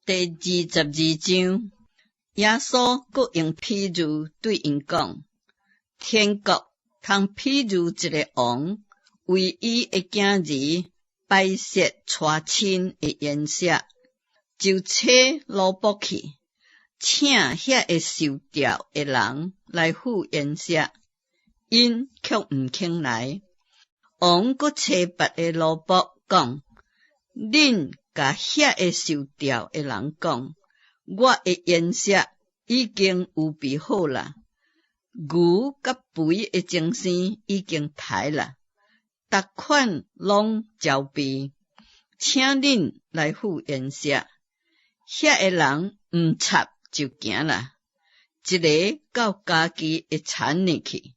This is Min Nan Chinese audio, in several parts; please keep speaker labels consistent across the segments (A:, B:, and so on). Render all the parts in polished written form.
A: 第22章，耶穌閣用譬喻對𪜶講：天國通比喻一个王為伊的囝兒擺設娶親的筵席，就差奴僕去，請遐个受召的人來赴筵席，𪜶卻毋肯來。王閣差別个奴僕講：恁共遐个受召的人講，我的筵席已經預備好啦，牛佮肥的精牲已經刣啦，逐款攏齊備，請恁來赴筵席。遐个人毋插就行啦，一个到家己的田裡去，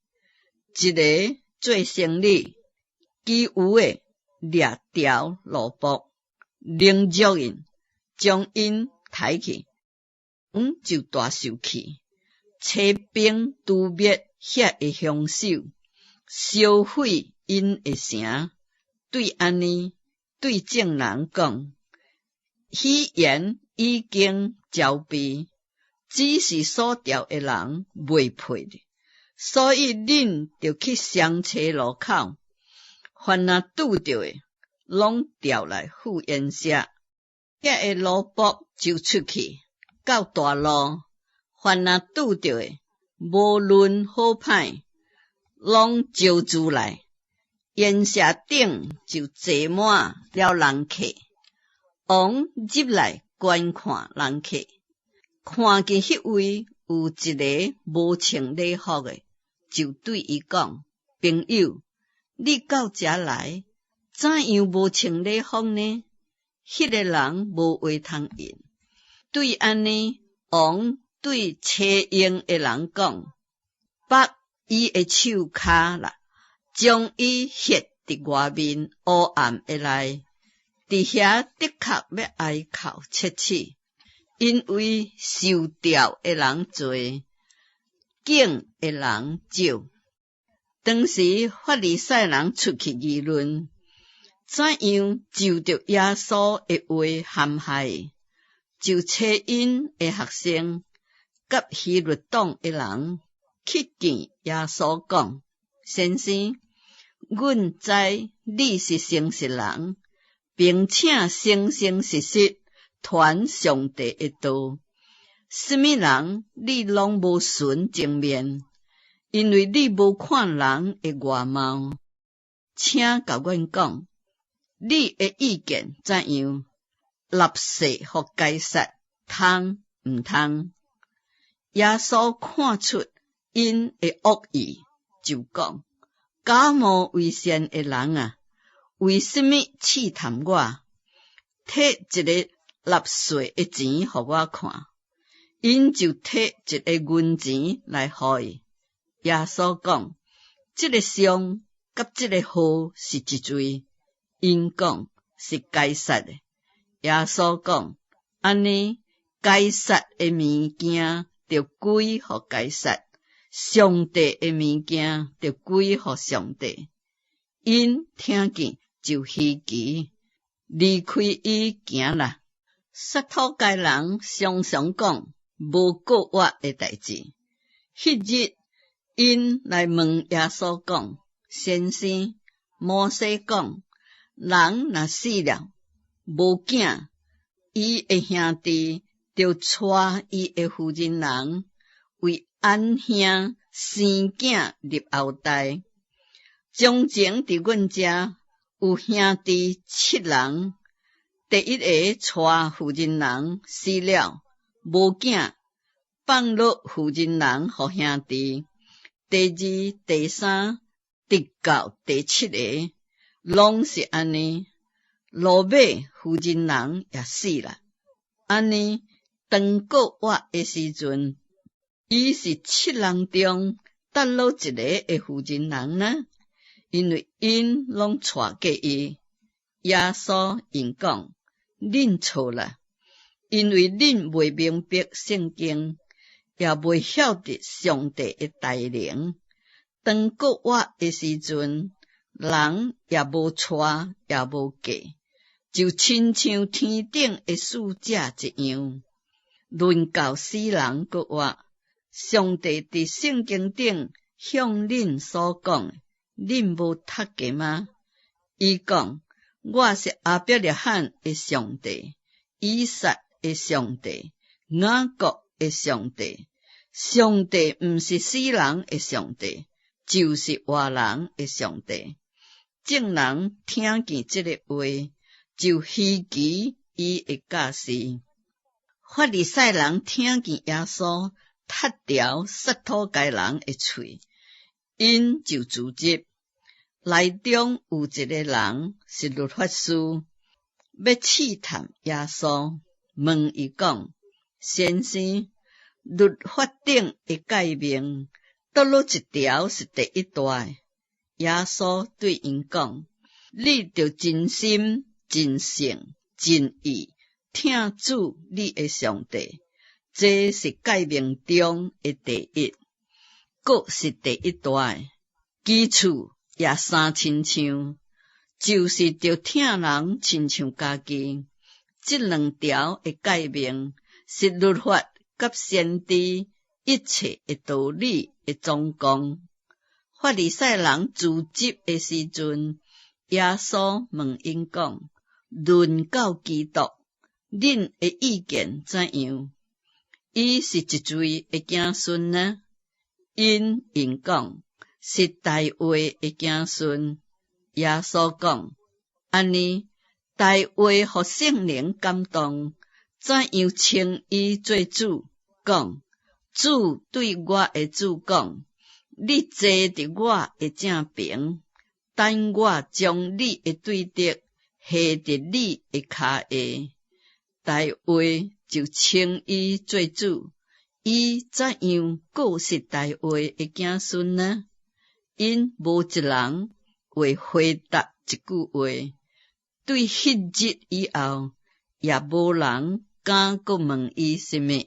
A: 一个做生理，其餘的掠牢奴僕，凌辱𪜶，將𪜶刣去。王就大受氣，差兵誅滅遐个兇手，燒毀𪜶的城。對按呢，對眾人講：喜筵已經齊備，只是所召的人袂配的，所以恁著去雙車路口，凡若拄著的，攏召來赴筵席。遐个奴僕就出去到大路，凡若拄著的，無論好歹，攏招聚來。筵席頂就坐滿了人客。王入來觀看人客，看見彼位有一个無穿禮服的，就對伊講：朋友，你到遮來，怎樣無穿禮服呢？彼个人無話通應。對按呢，王對差用的人講：縛伊的手跤啦，將伊歇佇外面烏暗的內，佇遐的確欲哀哭切齒，因為受召的人濟，揀的人少。當時法利賽人出去議論，怎樣就著耶穌的話陷害伊，就差𪜶的學生佮希律黨的人去見耶穌，講：先生，阮知你是誠實人，並且誠誠實實傳上帝的道。啥物人你攏無徇情面，因為你無看人的外貌。請共阮講，你的意見怎樣？納稅予該撒通毋通？耶穌看出𪜶的惡意，就講：假冒為善的人啊，為啥物試探我？提一个納稅的錢予我看。𪜶就提一个銀錢來予伊。耶穌講：這个像佮這个號是一罪？𪜶講是該撒的。耶穌講：按呢，該撒的物件著歸予該撒，上帝的物件著歸予上帝。𪜶聽見就稀奇，離開伊行啦。撒都該人常常講無復活的代誌。彼日，𪜶來問耶穌講：先生，摩西講，人若死了，無囝，伊的兄弟著娶伊的婦人人，為按兄生囝立後代。從前佇阮遮有兄弟七人，第一个娶婦人人死了，無囝，放落婦人人予兄弟。第二、第三，直到第七个，攏是按呢。落尾婦人人也死啦。按呢，當復活的時陣，伊是七人中佗落一个的婦人人呢？因為𪜶攏娶過伊。耶穌應講：恁錯啦，因為恁袂明白聖經，也袂曉得上帝的大能。當復活的時陣，人也無娶，也無嫁，就親像天頂的使者一樣。論到死人閣活，上帝佇聖經頂向恁所講，恁無讀過嗎？伊講：我是亞伯拉罕的上帝，以撒的上帝，雅各的上帝。上帝毋是死人的上帝，就是活人的上帝。眾人聽見這个話，就稀奇伊的教示。法利賽人聽見耶穌踢掉撒都該人的喙，𪜶就辭職。內中有一个人是律法師，欲試探耶穌，問伊講：先生，律法頂的誡命，佗落一條是第一大的？耶穌對𪜶講：你著盡心、盡性、盡意疼主你的上帝，這是誡命中的第一，閣是第一大的。其次也相親像，就是著疼人親像家己。這兩條的誡命是律法佮先知一切的道理的總綱。法利賽人辭職的時陣，耶穌問𪜶講：論到基督，恁的意見怎樣？伊是一誰的子孫呢？𪜶應講是大衛的子孫。耶穌講：按呢，大衛予聖靈感動，怎樣稱伊做主？講：主對我的主講：你坐佇我的正爿，等我將你的對敵下佇你的跤下。大衛就稱伊做主，伊怎樣閣是大衛的子孫呢？𪜶無一人會回答一句話。對彼日以後，也無人敢閣問伊啥物。